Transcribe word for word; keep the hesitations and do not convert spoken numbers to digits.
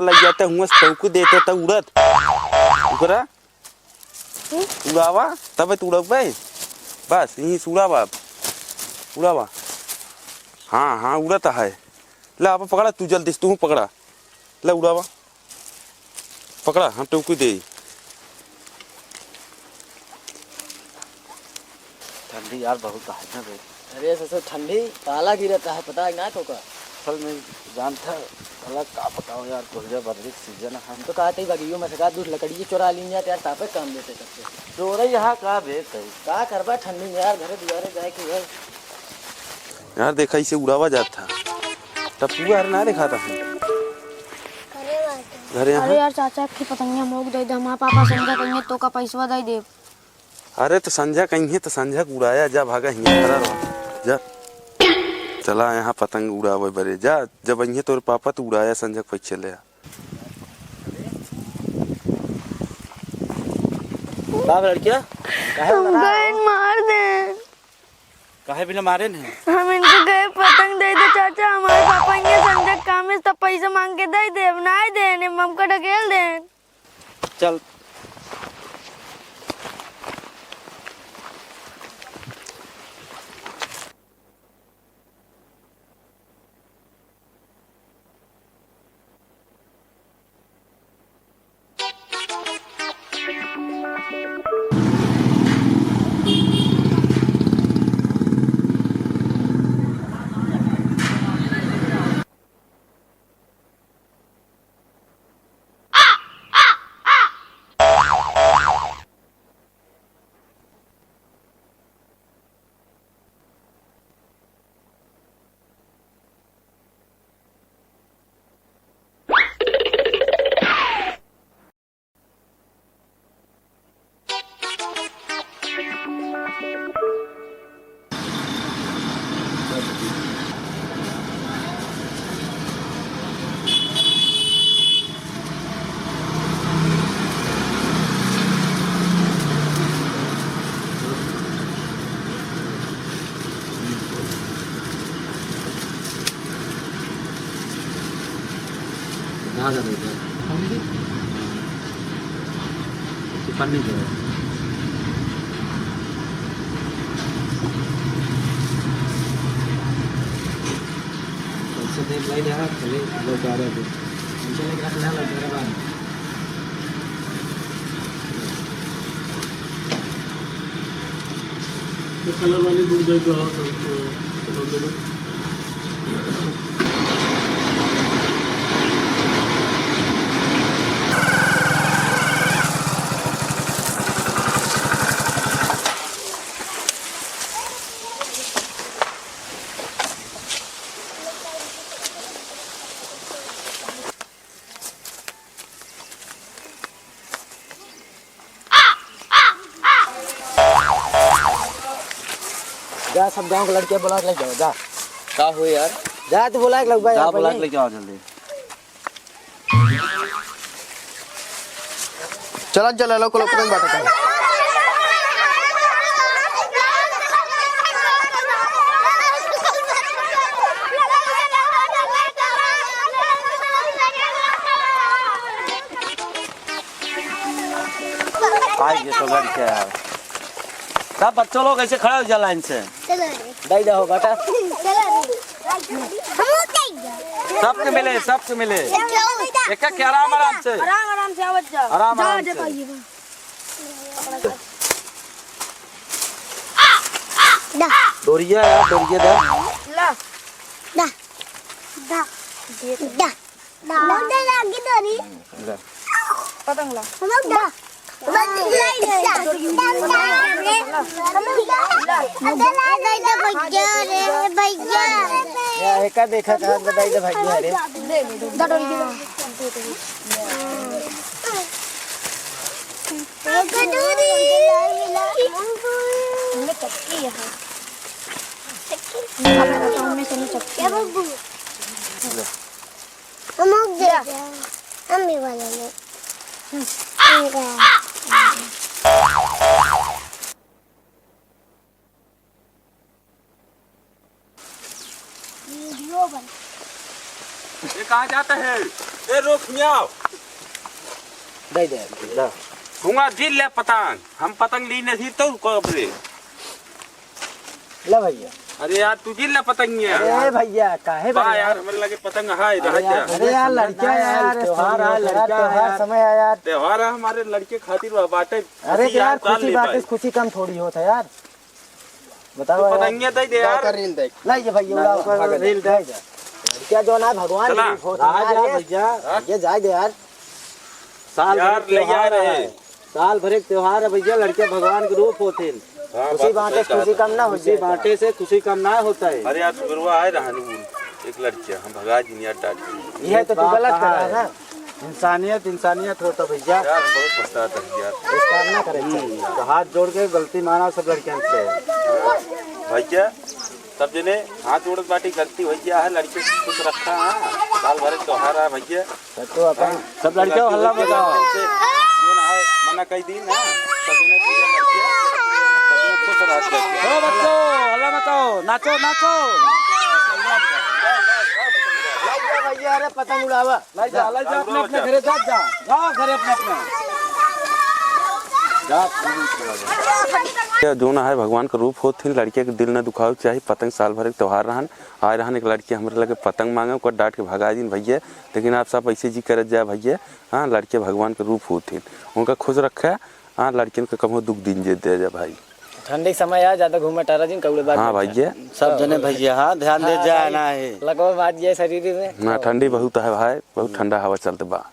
लग जाता, हुआं से टोक देता, तब उड़त। ओकरा उड़ावा, तबे तो उड़बे। बस, यहीं से उड़ावा। उड़ावा। हाँ, हाँ, उड़त है। ला, अब पकड़ा, तू जल्दी से, तू पकड़ा। ला, उड़ावा। पकड़ा, हम टोक देई। ठंडी यार बहुत है ना बे। अरे ससुर, ठंडी पाला गिरत है, पता है ना तोका? असल में जानता है, साला का बताओ यार, कोहरा बदरी के सीजन है। हम तो कहते ही बगियो में से का दूध लकड़िए चोरा लीन जाते यार, तापे काम देते सबसे। चोरे यहाँ का बे कहीं? का करबा ठंडी में यार, घरे दुआरे जाए के है। यार देखा, इसे उड़ावा जात था, टपुआ हर ना देखा था। अरे बात है। घरे यहाँ। अरे यार चाचा, एक ठे पतंगिया मोक दे दे, हमार पापा संझा कहिए तोका पैसवा दे देब। अरे तो संझा कहिए तो संझा के उड़ाया जा, भागा हियाँ खड़ा रहो। जा। चला यहाँ पतंग उड़ावे बरे। जा, जब अइहे तोरे पापा तो उड़ाया संझा के पैसे ले आ। बाप लड़किया, काहे हमका बता? इन मार दे। काहे बिना मारे ने? हम इनके गए पतंग दे दे चाचा, हमारे पापा इनके संझा के काम में सब पैसा मांग के दे दे, अब ना दे ने, हमका ढकेल दे। चल। कहाँ जा रही है? पन्नी जो है। सबसे देख भाई, यहाँ चले, लोग आ रहे थे। पीछे लेके रख ले, लोग आ रहे हैं। ये कलर वाली बुक दे दो, और सब, अ, कलर दे दो। जा, सब गाँव के लड़के बोला के लेके जाओ, जा। का हो यार? जा, तू बोला के लग जा, यहाँ बोला के पहले। लेके आओ जल्दी। चला, चला, लो, को लोग पतंग बांटत हैं। आई ये तो लड़के यार। सब बच्चों लोग ऐसे खड़ा हो जा लाइन से। चलो रे। दे दे हो बेटा। चलो रे। हम लोग कहीं गए? सबके मिले, सबके मिले। एक एक के आराम, आराम से। आराम, आराम से आवत जा। आराम, जा, आराम जा से। भाई, जा। दा। डोरिया यार, डोरिया दा। ला। दा। दा। दा। दा। दा। लागी डोरी। ले। पतंग ला। हम लोग दा। भैया रे, भैया। या, एका देखा था, बताई दे भैया रे। हमने चक्की है। हमने चक्की है। हम लोग दे दे। हम भी वाला ले। हम्म। हम गया। वीडियो बन। ये कहाँ जाता है? ए, रोक, हियाँ आओ। दे दे। हुआ दिल ले पतंग, हम पतंग ली नहीं तो कब रे। ले भैया। अरे यार, तू दिल ले पतंग है। अरे भैया, काहे बा भैया? यार, हमरे लगे पतंग है, अरे रह यार, जा। अरे यार, लड़का है यार, त्योहार है, त्योहार, लड़का है त्योहार यार। समय है यार। त्योहार है, हमारे लड़के खातिर बा-, बाटे। अरे खुशी यार, यार, काल खुशी ले बाटे, पाए। खुशी कम थोड़ी होत है यार। बताओ तो यार। पतंगिया दे दे यार। का रील देख। लाई जे भैया, ना, उड़ाओ। ऊपर रील देख। क्या जो ना भगवान चला। के रूप होत है राज यार, है ये। भैया। ये जाए दे यार। साल यार, भर के ले जा त्योहार रहे। है। साल भर एक त्योहार है भैया, लड़के भगवान के रूप होते हैं। हाँ, खुशी बात तो बांटे सही से खुशी कहा। कम ना हो खुशी जाए। बांटे से खुशी कम ना होता है। अरे यार, सुबह आए रहन एक लड़के, हम भगा दिन यार डांट के। ये तो तू बात गलत कहा करा है। ना। इंसानियत, इंसानियत होता भैया। यार, हम बहुत पछताता है यार। इस काम ना करे हम्म, चाहिए। तो हाथ जोड़ के गलती माना सब लड़कियन से। भैया, सब जने हाथ जोड़त बाटी, गलती भैया है, लड़के खुश रखा है, साल भर के त्योहार है भैया। तो अपन हाँ, सब लड़के हल्ला मचाओ। जो ना है, मना कई दिन, हाँ, सब जने पूजा करके, सब जने खुश रह जाए। हो बच्चों, हल्ला मचाओ, नाचो, नाचो। लाई जा भैया, अरे पतंग उड़ावा। लाई जा, लाई जा, अपने, अपने घरे जा, जा। जाओ घरे अपने, अपने। जा, अपने घरे जा। ये जो ना है, भगवान का रूप होत हिन, लड़के के दिल न दुखावे के चाही। पतंग साल भर के त्योहार रहन, आए रहन एक लड़के हमरे लगे पतंग मांगे, ओकर डांट के भगा दिन भैया। लेकिन आप सब ऐसे जी करत जा भैया, हाँ, लड़के भगवान के रूप होत हिन, उनका खुश रखे, हाँ, लड़कियन के कबो दुख दिन जे दे जा भाई। ठंडी के समय आ, ज्यादा घूमे टारा जिन, कौड़े बात हाँ मत जा। भैया। सब जने भैया, हाँ, ध्यान दे हाँ जा, भाई। ना है। लगवा बात ये शरीर में। ना, ठंडी बहुत है भाई, बहुत ठंडा हवा चलत बा।